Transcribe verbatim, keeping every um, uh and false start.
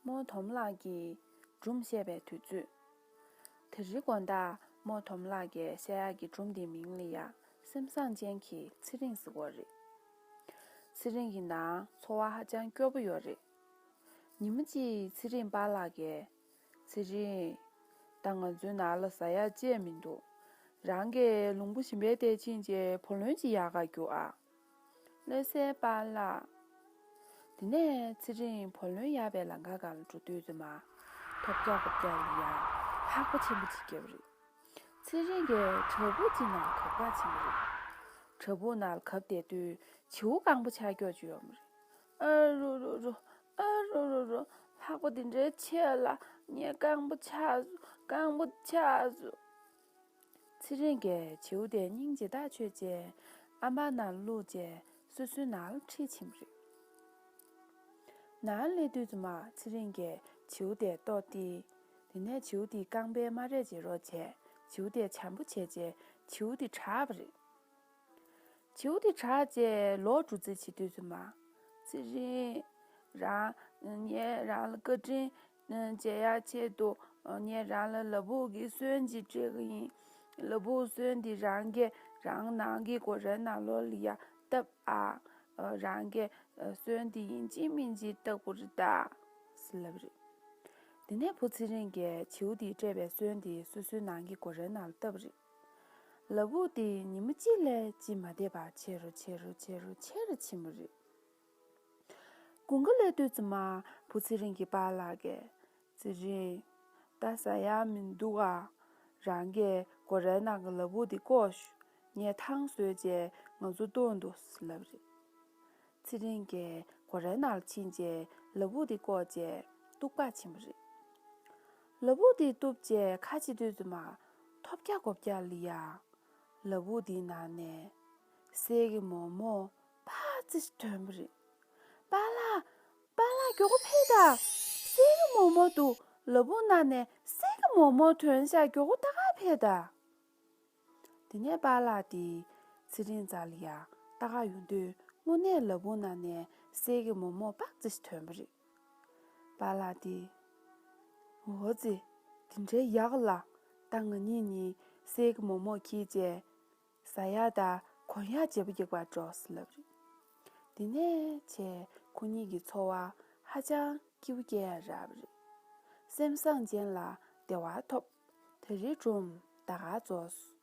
རྨོ་དོམ་ལགས་ཀྱིས་སྒྲུང་བཤད་པའི་དུས་ཚོད། དེ་རིང་དགོང་དག་རྨོ་དོམ་ལགས་ཀྱིས་བཤད་ཡག་གི་སྒྲུང་དེའི་མིང་ལ་ཡ་སེམས་བཟང་ཅན་གྱི་ཚེ་རིང་ཟེར་གྱི་ཡོད་རེད། ཚེ་རིང་གི་ནང་འཚོ་བ་ཧ་ཅང་སྐྱོ་པོ་ཡོད་རེད། ཉིན་མོ་གཅིག་ཚེ་རིང་པཱ་ལགས་ཀྱིས། ཚེ་རིང་། ད་ང་ཚོའི་ནང་ལ་ཟ་ཡག་ཅིག་མི་འདུག་རང་གིས་ལུང་པ་གཞན་པའི་སྟེང་ཕྱིན་བྱས་བུ་ལོན་ཅིག་གཡར་ག་རྒྱུགས་ཨ། ལགས་སེ་པཱ་ལགས། དེ་ནས་ཚེ་རིང་བུ་ལོན་གཡར་བའི་ལམ་ཁ་སྒང་ལ་འགྲོ་དུས་ཙམ་པ། ཐོབ་རྒྱག་རྐུབ་བཀྱག་ལ་ཡ་ལྷགས་པ་ཆེན་པོ་ཅིག་བརྒྱབ་པ་རེད། ཚེ་རིང་གིས་བྲག་ཕུག་ཅིག་ནང་གབ་ག་ཕྱིན་པ་རེད། བྲག་ཕུག་ནང་ལ་གབ་བསྡད་དུས་བྱིའུ་རྐང་པ་ཆག་ཀྱོག་ཅིག་ཡོང་བ་རེད། ཨ་རོ་རོ་རོ། ཨ་རོ་རོ་རོ། ལྷགས་པ་འདི་འདྲའི་ཆེ་ལ་ངའི་རྐང་པ་ཆག་སོང་། རྐང་པ་ཆག་སོང་། ཚེ་རིང་གིས་བྱིའུ་དེ་སྙིང་རྗེ་ཐག་ཆོད་བྱས་ཨ་མར་ནང་བླུགས་བྱས་སོ་སོའི་ནང་ལ་ཁྲིད་ཕྱིན་པ་རེད། ནང་སླེབས་དུས་ཙམ་པ་ཚེ་རིང་གིས་བྱིའུ་དེ་ལྟོ་སྟེར། དེ་ནས་བྱིའུ་དེའི་རྐང་པའི་རྨ་རས་བྱེད་རོགས་བྱས། བྱིའུ་དེ་བྱམས་པོ་བྱས་བྱས་བྱིའུ་དེ་དྲག་པ་རེད། བྱིའུ་དེ་དྲག་བྱས་ལོག་འགྲོ་རྩིས་བྱེད་དུས་ཙམ་པ། ཚེ་རིང་། རང་། ངས་རང་ལ་བཀའ་དྲིན་འཇལ་ཡག་ཆེད་དུ། ངས་རང་ལ་ལ་ཕུག་གི་སོན་ཅིག་སྤྲད་ཀྱི་ཡིན། ལ་ཕུག་སོན་དེ་རང་གིས་རང་ནང་གི་སྒོ་རའི་ནང་ལོགས་ལ་ཡ་བཏབ་ཨ། རང་གིས་སོན་དེ་ཡིན་གཅིག་མིན་གཅིག་བཏབ་དགོས་རེད་ད། ཟེར་ལབ་རེད། དེ་ནས་བུ་ཚེ་རིང་གིས་བྱིའུ་དེས་སྤྲད་པའི་སོན་དེ་སོ་སོའི་ནང་གི་སྒོ་རའི་ནང་ལ་བཏབ་རེད། ལ་ཕུག་དེ་ཉིན་མོ་གཅིག་ལས་གཅིག་མ་བསྡད་པར་ཆེ་རུ་ཆེ་རུ་ཆེ་རུ་ཆེ་རུ་ཕྱིན་པ་རེད། དགུན་ཁ་སླེབས་དུས་ཙམ་པ་བུ་ཚེ་རིང་གི་པཱ་ལགས་ཀྱིས། ཚེ་རིང་། ད་ཟ་ཡག་མི་འདུག་ཨ། རང་གིས་སྒོ་རའི་ནང་གི་ལ་ཕུག་དེ་བཀོག་ཤོག་ངས་ཐང་བཟོས་བྱས་ང་ཚོ་བཏུང་འདུག་ཟེར་ལབ་རེད། ཚེ་རིང་གིས་སྒོ་རའི་ནང་ལ་ཕྱིན་བྱས་ལ་ཕུག་དེ་བཀོག་བྱས་གཏུབ་ག་ཕྱིན་པ་རེད། ལ་ཕུག་དེ་གཏུབ་བྱས་ཁ་ཕྱེ་དུས་ཙམ་པ་ཐོབ་རྒྱག་རྐུབ་བཀྱག་ལ་ཡ། ལ་ཕུག་དེའི་ནང་ནས་གསེར་གྱི་མོག་མོག་པག་ཙི་ཞིག་ཐོན་པ་རེད། པཱ་ལགས། པཱ་ལགས་མགྱོགས་པོ་ཕེབས་དང་། གསེར་གྱི་མོག་མོག་འདུག་ལ་ཕུག་ནང་ནས་གསེར་གྱི་མོག་མོག་ཐོན་ཤག་མགྱོགས་པོ་ལྟ་ག་ཕེབས་དང་། དེ་ནས་པཱ་ལགས་དེ་ཚེ་རིང་རྩ་ལ་ཡ་ལྟ་ག་ཡོང་དུས་དངོས་གནས་ལ་ཕུག་ནང་ནས་གསེར་གྱི་མོག་མོག་པག་ཙི་ཞིག་ཐོན་པ་རེད། པཱ་ལགས་དེ། འོ་ཙི། དེ་འདྲའི་ཡག་ལ། ད་ང་གཉིས་གཉིས་གསེར་གྱི་མོག་མོག་འཁྱེར་བྱས། ཟ་ཡག་དང་གོན་ཡག་བརྗེ་པོ་རྒྱག་པར་འགྲོ་ཟེར་ལབ་རེད། དེ་ནས་བྱས་ཁོ་གཉིས་ཀྱི་འཚོ་བ་ཧ་ཅང་སྐྱིད་པོ་སྐྱེལ་ཡག་རག་པ་རེད། སེམས་བཟང་ཅན་ལ་བདེ་བ་ཐོབ། དེ་རིང་སྒྲུང་ད་ག་རྫོགས།